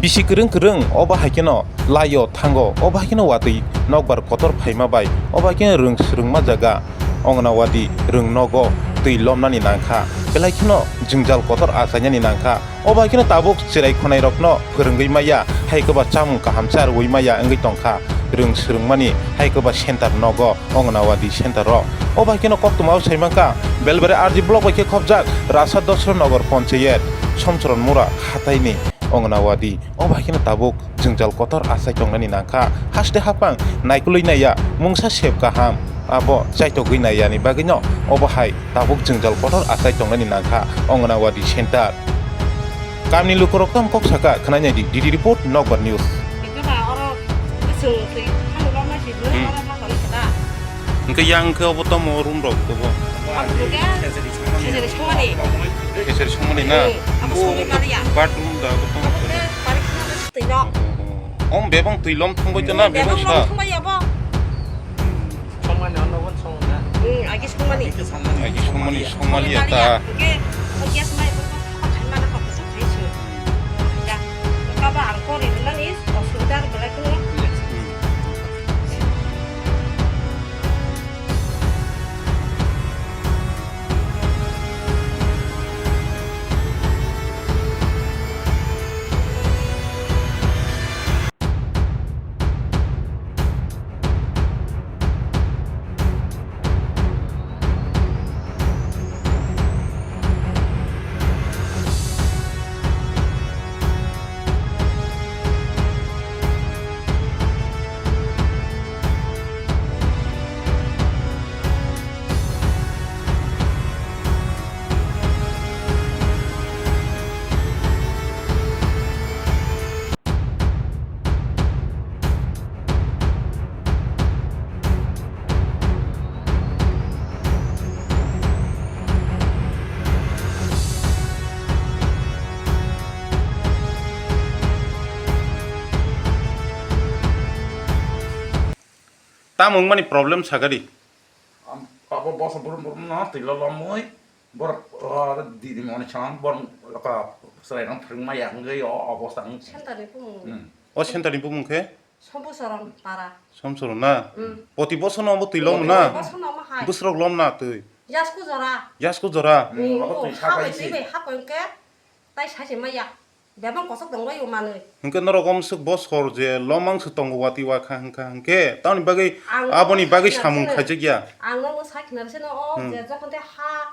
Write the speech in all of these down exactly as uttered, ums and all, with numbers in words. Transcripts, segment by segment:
Bisi kwrwng kwrwng, obo hai kheno laio thango, obo hai kheno watwi nokbar kotor phaima bai, obo hai kheno rwng swrwngma jaga Onganawadi rwng nogo twi lomnani nangkha, belai kheno jwngjal kotor achainani nangkha. Obo hai kheno tabuk chwrai khwnairokno phwrwngwi maya, hai kwba chamung kaham charwi maya wngwi tongkha, rwng swrwngmani hai kwba center nogo, Onganawadi center o. Obo hai kheno koktwmao sai mankha, Belbari R G block bai khe khopjak Rasa Dosra Nagar Panchayat, Somchoron Mura hataini Onganawadi. Obo hai kheno tabuk jwngjal kotor achai tongnani nangkha. Haste haphang naikolwi naiya, mungsa sep kaham abo chaitogwi naiyani bagwino obo hai tabuk jwngjal kotor achai tongnani nangkha Onganawadi center. Kamini lukurok tamo kok saka, khwnai naidi D D report, Nokbar News. Ekdom oro bwswng twi khani lama si bwrwi Hmm. oro ma tongwi kha da. Hwnkhe yang khe obo tamo room rok obo? Abo hwnkhe khejari songmani. Khejari songmani na? Hmm, abo hwnwi maliya. Bathroom da obo tamo? Abo khe parikhana twi no. Om bebang twi lom thangbai to na, bebang sa. Bebang lom thangbai abo. Songmani ono bon song na. Hmm, agi songmani. Agi songmani, songmaliya ta. Hwnkhe, hwnkhe gas mai bo kok khaimana kok bwswk khai se. Ya, kaba ang kori nani osubida belai kheno. Tamo wngmani problem sagadi? Am, abo bosa burum burum no twi lolomwi borok, ah, di di moni chang borok ka chwrai rang thwrwngma ya wngwi o obosta wng. Center ni bumung. Hmm. O center ni bumung khe? Sombosoron para. Sombosoron na? Hmm. Poti bosor no obo twi lomo na? Poti bosor no omo hai. Bwswrok lom na twi? Yasku jora. Yasku jora? Hmm, obo twi ha bai sabai twi si. Bai ha koi khe tai sai se maya. Bebak kosok tongbai o manwi. Hwnkhe norok omswk bosor je lomang se tongo watwi wakha hwnkha hwnkhe tamoni bagwi ang aboni bagwi sakhi samung narwsano, khaijakya. Ang nogo sakhi narwsano o Hmm. Je jokhon te ha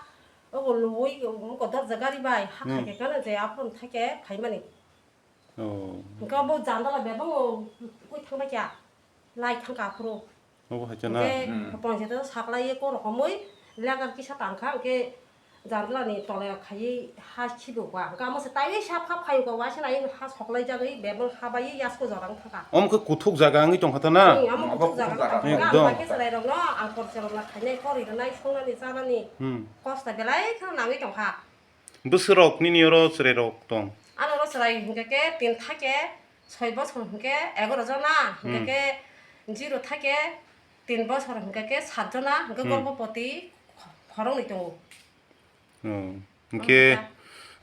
ogo luwi muko dorja gari bai ha Hmm. Khaikhe kano je aphuru thaikhe phaimani. Oh. Hwnkhe bo jandala bebak o koi thangbai kha lai thangkha aphuru. Obo hai kheno. Hwnkhe Hmm. Panchayat o saklai ye kok rokomwi letter kisa tangkha, hwnkhe jandala ni tole khaiwi ha khibo ba. Hwnkhe amo se taiwi sa pha phaiyung kha, waisa nai ha soklai jagwi bebak ha bai yasku jorang thangkha. Omo khe kuthuk jaga wngwi tongkha ta na? Hmm, amo kuthuk jaga wngwi tongkha. Ekdom. Ang bai khe chwrai rok no ang porcha rok no khainai, kori rwnai, songnani, chanani. Hmm. Kosta belai kheno nangwi tongkha. Bwswk rok nini oro chwrai rok tong? Ano oro chwrai hwnkhe khe tin thake soi bosor hwnkhe egaro jona, hwnkhe Hmm. Khe zero thake tin bosor hwnkhe khe sat jona, hwnkhe Hmm. Gorbhopoti khoroknwi tongo. Oh. Hwnkhe Hwnkhe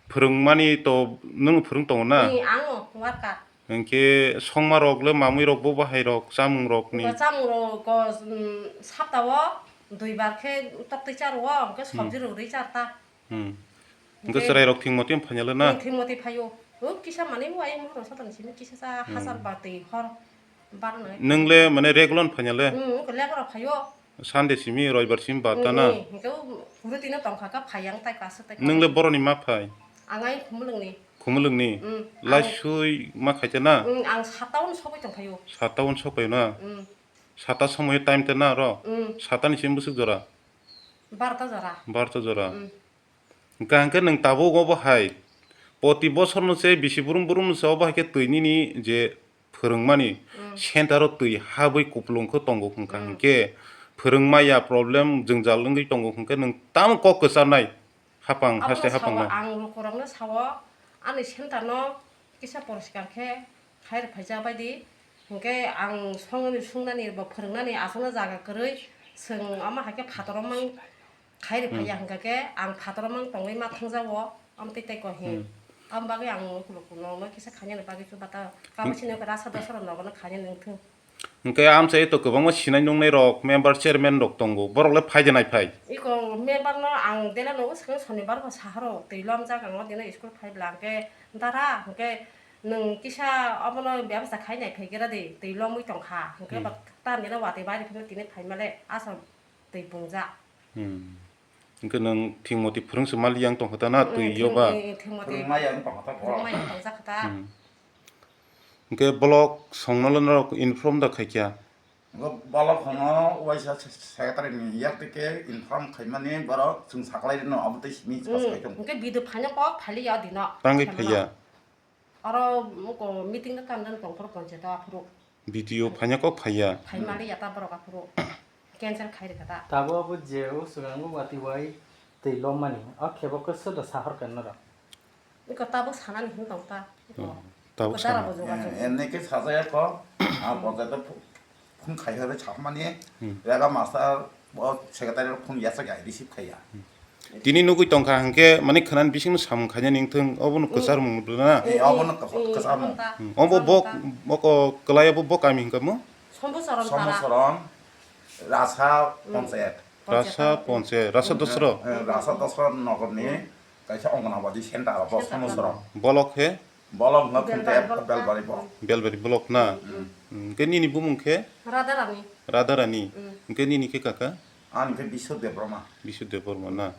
phwrwngmani to nwng phwrwng tongo na? Ni, ang o worker. Hwnkhe songma rok le mamui rok bo bahai rok chamung rok ni? Bo chamung rok ko, mm, sapta o dui bar khe tok twi char o, hwnkhe Hmm. Sobji rok rwi char ta. Hmm. Hwnkhe hwnkhe chwrai rok thwngmoti phainai le na? Hmm, thwngmoti phaio. O kisa manwi o ayang mohor sotoni simi kisa sa Hmm. Hachal batwi hor barnai. Nwng le mane regular phainai le? Hmm, regular phaio. Sunday simi roibar simi bata na? Hmm, hwnkhe o routine o tongkha kha phaiya tai kasa tai. Nwng le kasa. Boroni ma phai? Ang ai Khumulwngni. Khumulwngni? Hmm, ang Laisui ma khaite na? Hmm, ang sata o sogwi tongphaio. Sata o sogwi na? Hmm. Sata somoyo time te na ro? Hmm. Sata ni simi bwswk jora? Barota jora. Barota jora. Hmm. Hwnkha hwnkhe nwng tabuk obo hai poti bosorno se bisi burum burumno se obo hai khe twi nini je phwrwngmani Hmm. Center o twi habwi kupulung khe tongo hwnkha Hmm. Hwnkhe phwrwngma ya problem jwngjal wngwi tongo hwnkhe nwng tamo kok kwcharnai hapang Abono haste sao, hapangma? Ang lukurokno sao ani center no kisa poriskar khe khai rwphaijak bai di, hwnkhe ang songni sungnani bo phwrwngnani aswkno jaga kwrwi, chwng omo hai khe phataro mang khai rwphaiya Hmm. Hwnkha khe ang phataro mang tongwi ma thangjago, amtwi tei kok hi. Hmm. Ang bagwi ang ukuluk nokno kisa khainani bagwi chu bata kabo sini rasa dosra nogono khainani wngthung. Hwnkhe amchai to kwbangma sinai nungnai rok member chairman rok tongo, borok le phai de nai phai? Iko member no ang dela nogo swkang sonibar bo saharo twi lomjak ang o dino school phai bwla hwnkhe dara hwnkhe nwng kisa obono bebasta khainai phai gra de twi lomwi tongkha hwnkhe Hmm. Ba ta nina watwi bari phano tini phaimale asa twi pungjak. Hmm. Hwnkhe nwng thwngmoti phwrwngse mali yang tongkha ta na twi yo ba? Thwngmoti, thwngmoti. Phwrwngmaya wng tongkha ta borok. Phwrwngmaya wng tongjakha ta. Hmm. Hwnkhe block songno le norok inform da khaikha? Hwnkhe block songno waisa se-, secretary ni yak twi khe inform khaimani borok chwng saklai rwno abo tei simi Hmm. Saklai tong. Hwnkhe video phaino kok phaliya o dino. Tangwi Khaimano. Phaiya? Oro, uko meeting no kamdan tongphuru ponchayat o aphuru. B D O phaina kok phaiya. Phaimali ya ta borok aphuru. Cancel khai rikha ta. Tabo abo je o swkango watwi wai twi lommani. O khebo khe soda sahor khe norok? Iko tabuk sanani hin tong ta. Iko. Hmm. Tabuk Iko dara sana. Bo jogajog. Eh, enne khe sajaya kho. Ah, ponchayat o phu-, phone khai hore chapmani. Hmm. Rega master o secretary rok phone yachak ya receive khaiya. Tini nugui tongkha hwnkhe, mani khwnani bisingno samung khainani wngthung, obono kwcharmung rwna. Eh, obono kwsa-, kwcharmung. Hmm, obo bo, bo ko kwlai obo bo kami hwnkha mo? Sombosoron para. Sombosoron, Rasa Hmm. Ponchayat. Rasa Ponchayat. Ponchayat, Rasa Dosro. Eh, Rasa Dosro nogorni kaisa Onganabadi center obo Sombosoron. Bolok he? Bolok no Belbari khunte bolok Belbari ka. Bo. Belbari bolok na. Hmm. Hmm, hwnkhe nini bumung khe? Radharani. Radharani. Hmm. Hwnkhe nini khe kaka? Ani khe Biswa Debbarma. Biswa Debbarma na.